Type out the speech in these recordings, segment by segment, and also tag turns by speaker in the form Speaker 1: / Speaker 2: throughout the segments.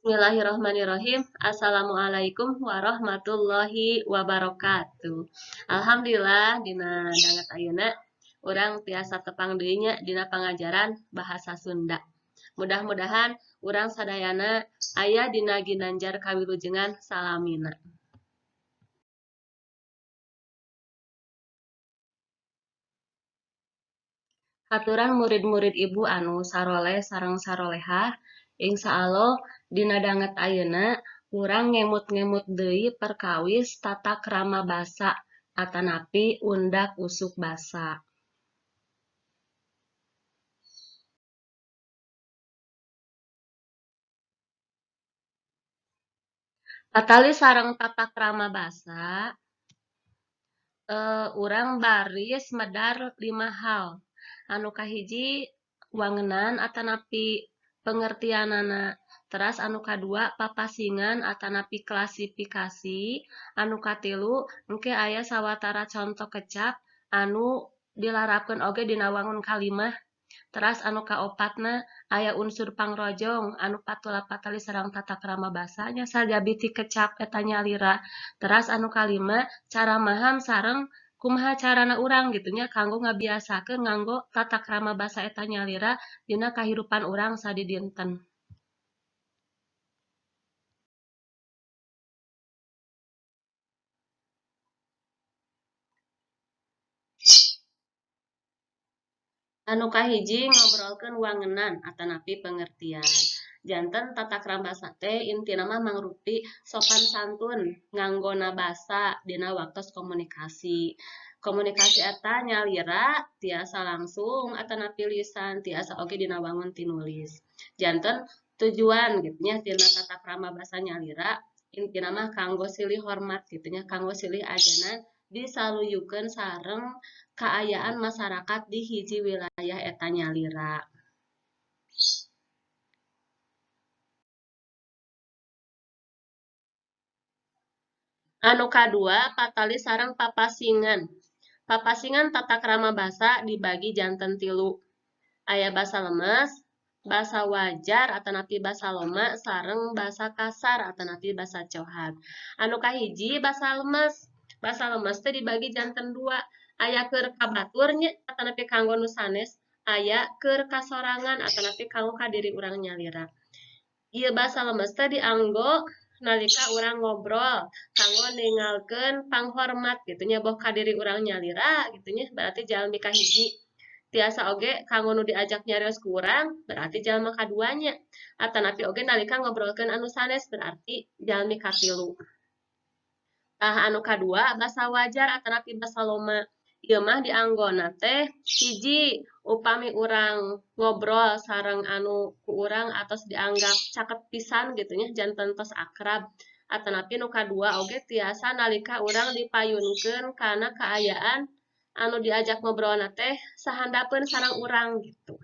Speaker 1: Bismillahirrahmanirrahim. Assalamualaikum warahmatullahi wabarakatuh. Alhamdulillah dina danget ayeuna urang tiasa tepang deui nya dina pangajaran bahasa Sunda. Mudah-mudahan urang sadayana aya dina ginanjar kawilujengan salamina. Haturan murid-murid ibu anu saroleh sareng sarolehah, insya Allah dina danget ayeuna urang ngemut-ngemut deui perkawis tata krama basa atanapi undak usuk basa. Patali sareng tata krama basa, urang baris medar 5 hal. Anu kahiji wangenan atanapi pengertianana, teras anu kadua papasingan atanapi klasifikasi, anu katilu engke aya sawatara conto kecap anu dilarapkeun oge dina wangun kalimah, teras anu kaopatna aya unsur pangrojong anu patula patali sareng tata krama basa nya sajabi ti kecap eta nyalira, teras anu kalima cara maham sareng kumaha carana urang gitu nya kanggo ngabiasakeun nganggo tata krama basa eta nyalira dina kahirupan urang sadidinten. Anu kahiji ngobrolkeun wangenan atanapi pengertian. Janten tata krama basa teh intina mah mangrupi sopan santun nganggona basa dina waktos komunikasi. Komunikasi eta nyalira tiasa langsung atanapi lisan, tiasa oge dina wangun tinulis. Janten tujuan gitu nya tina tata krama basa nyalira intina mah kanggo silih hormat gitu nya, kanggo silih ajanan disaluyukeun sareng kaayaan masyarakat di hiji wilayah eta nyalira. Anu kadua patali sareng papasingan. Papasingan tata krama basa dibagi janten 3. Aya basa lemes, basa wajar atanapi basa loma, sareng basa kasar atanapi basa cohag. Anu kahiji basa lemes. Basa lemes teh dibagi janten 2. Aya keur ka batur nya atanapi kanggo nu sanes, aya keur kasorangan atanapi kanggo ka diri urang nyalira. Ieu basa lemes teh dianggo nalika urang ngobrol kanggo ningalkeun panghormat gitu nya, boh ka diri urang nyalira gitu nya, berarti jalmi kahiji. Tiasa oge kanggo nu diajak nyarios ku urang berarti jalma kaduanya. Atanapi oge nalika ngobrolkeun anu sanes berarti jalmi katilu. Tah anu kadua basa wajar atanapi basa loma. Ieu mah dianggona teh hiji upami urang ngobrol sareng anu ku urang atos dianggap caket pisan gitu nya, janten tos akrab. Atanapi nu kadua oge tiasa nalika urang dipayunkeun kana kaayaan anu diajak ngobrolna teh sahandapeun sareng urang gitu.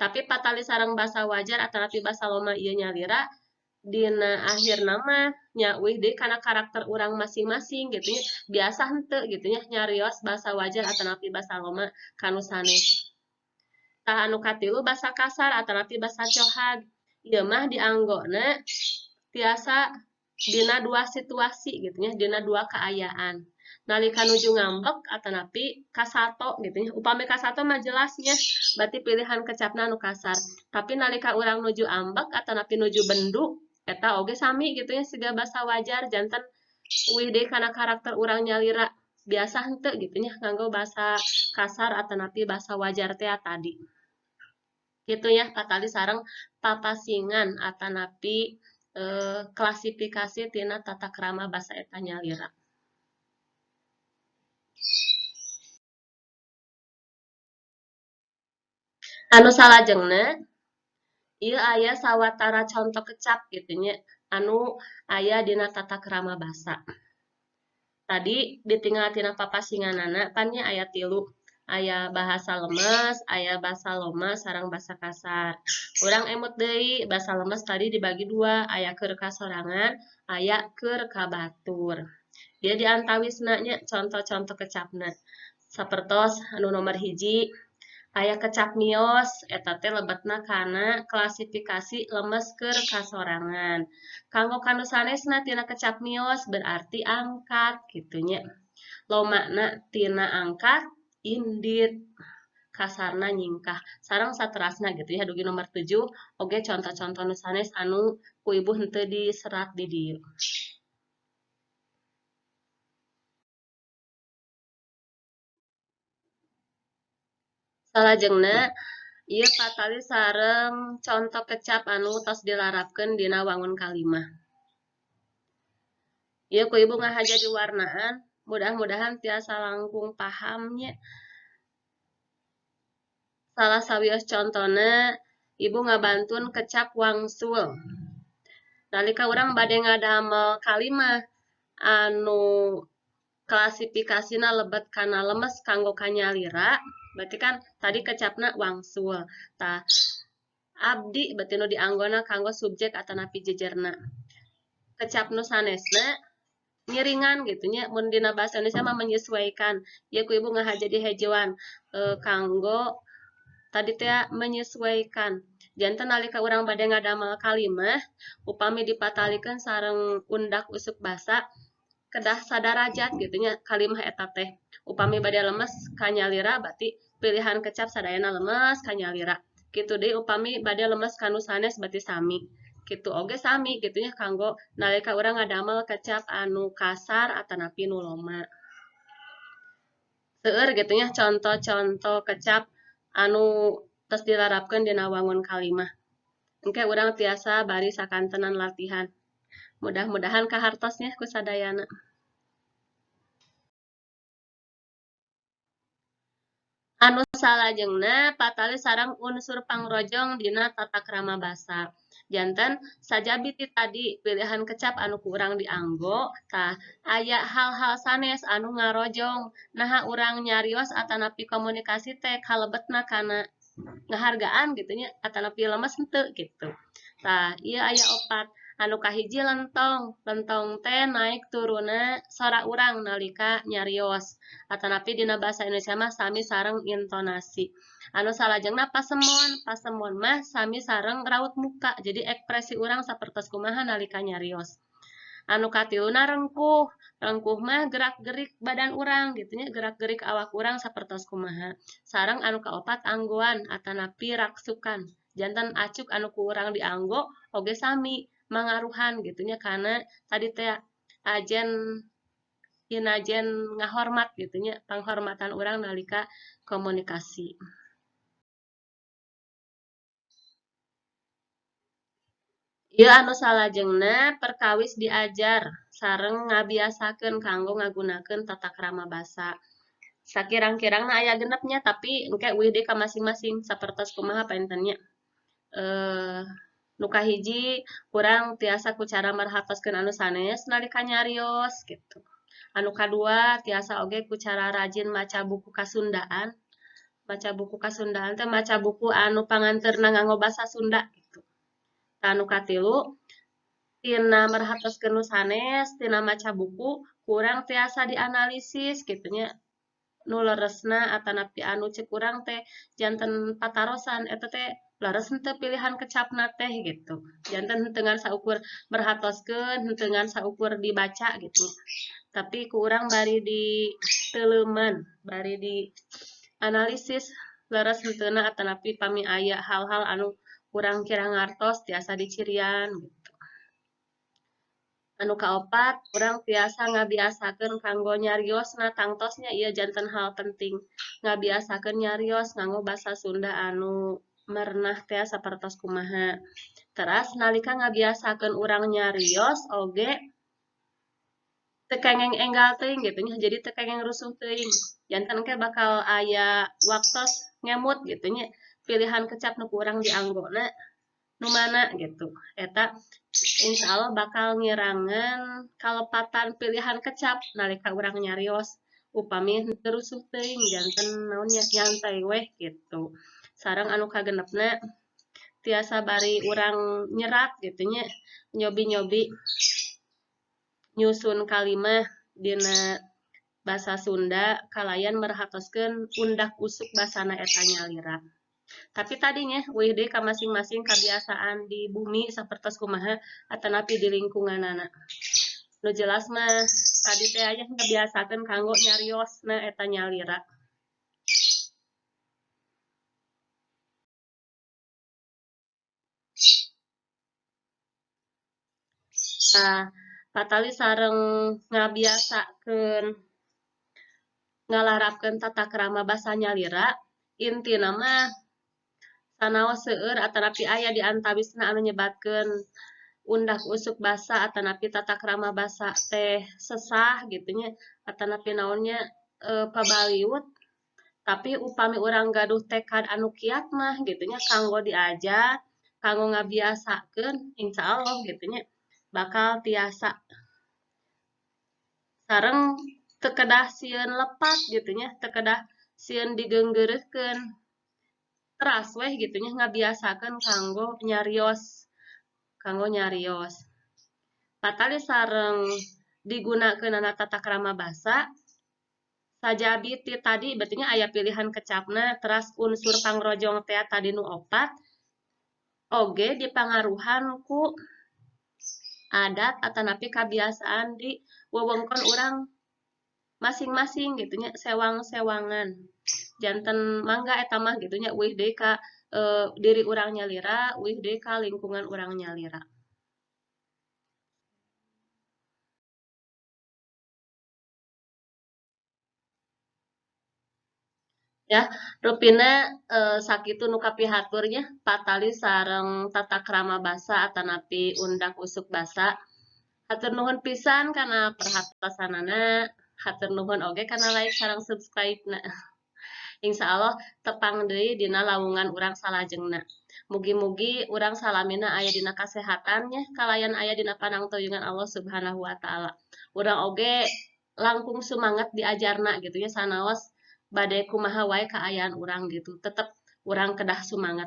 Speaker 1: Tapi patali sareng basa wajar atanapi basa loma ieu nyalira dina akhirna mah nya uih deui kana karakter urang masing-masing gitu nya, biasa henteu gitu nya nyarios basa wajar atanapi basa loma kanu sanes. Tah anu katilu basa kasar atanapi basa cohag. Ieu mah dianggona tiasa dina 2 situasi gitu nya, dina 2 kaayaan. Nalika nuju ngambek atanapi kasato gitu nya. Upami kasato mah jelasnya berarti pilihan kecapna nu kasar. Tapi nalika urang nuju ambek atanapi nuju bendu eta oge sami gitu nya siga basa wajar, janten uih deui kana karakter urang nyalira biasa henteu gitu nya nganggo basa kasar atanapi basa wajar teh tadi. Gitu ya patali sareng papasingan atanapi klasifikasi tina tata krama basa eta nyalira. Anu salajengna ieu aya sawatara conto kecap gitu nya anu aya dina tata krama basa. Tadi ditinggal tina papasinganana pan nya aya 3, aya bahasa lemes, aya bahasa loma sareng bahasa kasar. Urang emut deui bahasa lemes tadi dibagi 2, aya keur kasorangan, aya keur ka batur. Dia diantawisna nya conto-conto kecapna. Sapertos anu nomor 1, Aya kecap mios eta teh lebetna kana klasifikasi lemes keur kasorangan. Kanggo kanu sanesna tina kecap mios berarti angkat kitu nya. Lomakna tina angkat indit kasarna nyingkah sareng saterasna gitu ya dugi nomor 7 oge contoh-contoh nu sanes anu ku ibu henteu diserat di dieu. Salajengna ieu patali sareng conto kecap anu tos dilarapkeun dina wangun kalimah. Ieu ku ibu ngahaja diwarnaan, mudah-mudahan tiasa langkung paham nya. Salah sawios contona ibu ngabantun kecap wangsul. Nalika urang bade ngadamel kalimah anu klasifikasina lebet kana lemes kanggo kanyalira, berarti kan tadi kecapna wangsul. Tah abdi berarti nu dianggona kanggo subjek atanapi jejerna. Kecap nu sanesna ngiringan gitu nya, mun dina bahasa Indonesia mah menyesuaikan. Ieu ku ibu ngahaja dihejeuan kanggo tadi teh menyesuaikan. Janten nalika urang bade ngadamel kalimah upami dipatalikeun sareng undak usuk basa kedah sadarajat gitu nya kalimah eta teh. Upami bade lemes kanyalira berarti pilihan kecap sadayana lemes kanyalira. Kitu deui upami bade lemes kanu sanes berarti sami. Kitu oge sami kitu nya kanggo nalika urang ngadamel kecap anu kasar atanapi nu loma. Seueur kitu nya contoh-contoh kecap anu tos dilarapkeun dina wangun kalimah. Engke urang tiasa bari sakantenan latihan. Mudah-mudahan kahartos nya ku sadayana. Anu salajengna patali sareng unsur pangrojong dina tata krama basa. Janten sajabi ti tadi pilihan kecap anu ku urang dianggo tah aya hal-hal sanes anu ngarojong naha urang nyarios atanapi komunikasi teh kalebetna kana ngahargaan gitu nya atanapi lemes henteu gitu. Tah ieu aya opat. Anu kahiji lentong, lentong teh naik turuna sora urang nalika nyarios atanapi dina bahasa Indonesia mah sami sareng intonasi. Anu salajengna pasemon, pasemon mah sami sareng raut muka, jadi ekspresi urang sapertos kumaha nalika nyarios. Anu katiluna rengkuh, rengkuh mah gerak-gerik badan urang gitu nya, gerak-gerik awak urang sapertos kumaha. Sareng anu kaopat anggoan atanapi raksukan, janten acuk anu ku urang dianggo oge sami mangaruhan gitu nya karena tadi teh ajen inajen ngahormat gitu nya, panghormatan urang nalika komunikasi. Ieu anu salajengna perkawis diajar sareng ngabiasakeun kanggo ngagunakeun tata krama basa. Sakirang-kirangna aya genepnya tapi engke uih deui ka masing-masing sapertos kumaha painten nya. Nu kahiji urang tiasa ku cara merhatoskeun anu sanes nalika nyarios gitu. Anu kadua tiasa oge ku cara rajin maca buku kasundaan. Maca buku kasundaan teh maca buku anu panganteurna nganggo basa Sunda gitu. Anu katilu tina merhatoskeun nu sanes tina maca buku kurang tiasa dianalisis gitu nya. Nu leresna atanapi anu ceuk urang teh janten patarosan eta teh leres henteu pilihan kecapna teh gitu. Janten henteu ngan saukur merhatoskeun, henteu ngan saukur dibaca gitu. Tapi ku urang bari diteuleuman, bari dianalisis leres henteuna atanapi pami aya hal-hal anu urang kirang ngartos tiasa dicirian gitu. Anu kaopat, urang tiasa ngabiasakeun kanggo nyariosna tangtosnya ieu janten hal penting. Ngabiasakeun nyarios nganggo basa Sunda anu merenah teh sapertos kumaha. Teras nalika ngabiasakeun urang nyarios oge teu kengeng enggal teuing gitu nya, jadi teu kengeng rusuh teuing. Janten engke bakal aya waktos ngemut gitu nya, pilihan kecap nu ku urang dianggona nu mana gitu. Eta insyaallah bakal ngirangan kalepatan pilihan kecap nalika urang nyarios upami henteu rusuh teuing janten naon nya nyantai weh gitu. Sareng anu kagenepna tiasa bari urang nyerat gitu nya, nyobi-nyobi nyusun kalimah dina Basa Sunda kalayan merhatoskeun undak usuk basana eta nyalira. Tapi tadinya euweuh deui ka masing-masing kabiasaan di bumi sapertos kumaha atanapi di lingkunganana. Nu jelas mah tadi teh aya ngabiasakeun kanggo nyariosna eta nyalira. Tah, patali sareng ngabiasakeun ngalarapkeun tata krama basa nyalira, intina mah sanaos seueur atanapi aya di antawisna anu nyebatkeun undak usuk basa atanapi tata krama basa teh sesah gitu nya atanapi naon nya pabaliut, tapi upami urang gaduh tekad anu kiat mah gitu nya kanggo diajar, kanggo ngabiasakeun insyaallah gitu nya bakal tiasa. Sareng teu kedah sieun lepat gitu nya, teu kedah sieun digeunggeureuhkeun. Teras weh gitu nya ngabiasakeun kanggo nyarios, kanggo nyarios. Patali sareng digunakeunana tata krama basa sajabi ti tadi berarti nya aya pilihan kecapna teras unsur pangrojong teh tadi nu opat oge dipangaruhan ku adat atanapi kabiasaan di wewengkon urang masing-masing gitu nya, sewang-sewangan. Janten mangga eta mah gitu nya euweuh deui ka diri urang nyalira, euweuh deui ka lingkungan urang nyalira. Ya, rupina sakitu nu kapihatur nya patali sareng tata krama basa atanapi undak usuk basa. Hatur nuhun pisan kana perhatosanana, hatur nuhun oge kana like sareng subscribe-na. Insyaallah tepang deui dina lawungan urang salajengna. Mugi-mugi urang salamina aya dina kasehatan nya, kalayan aya dina panangtuyungan Allah Subhanahu wa taala. Urang oge langkung sumanget diajarna gitu nya sanaos bade kumaha wae kaayaan urang gitu, tetep urang kedah sumanget.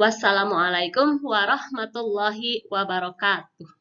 Speaker 1: Wassalamualaikum warahmatullahi wabarakatuh.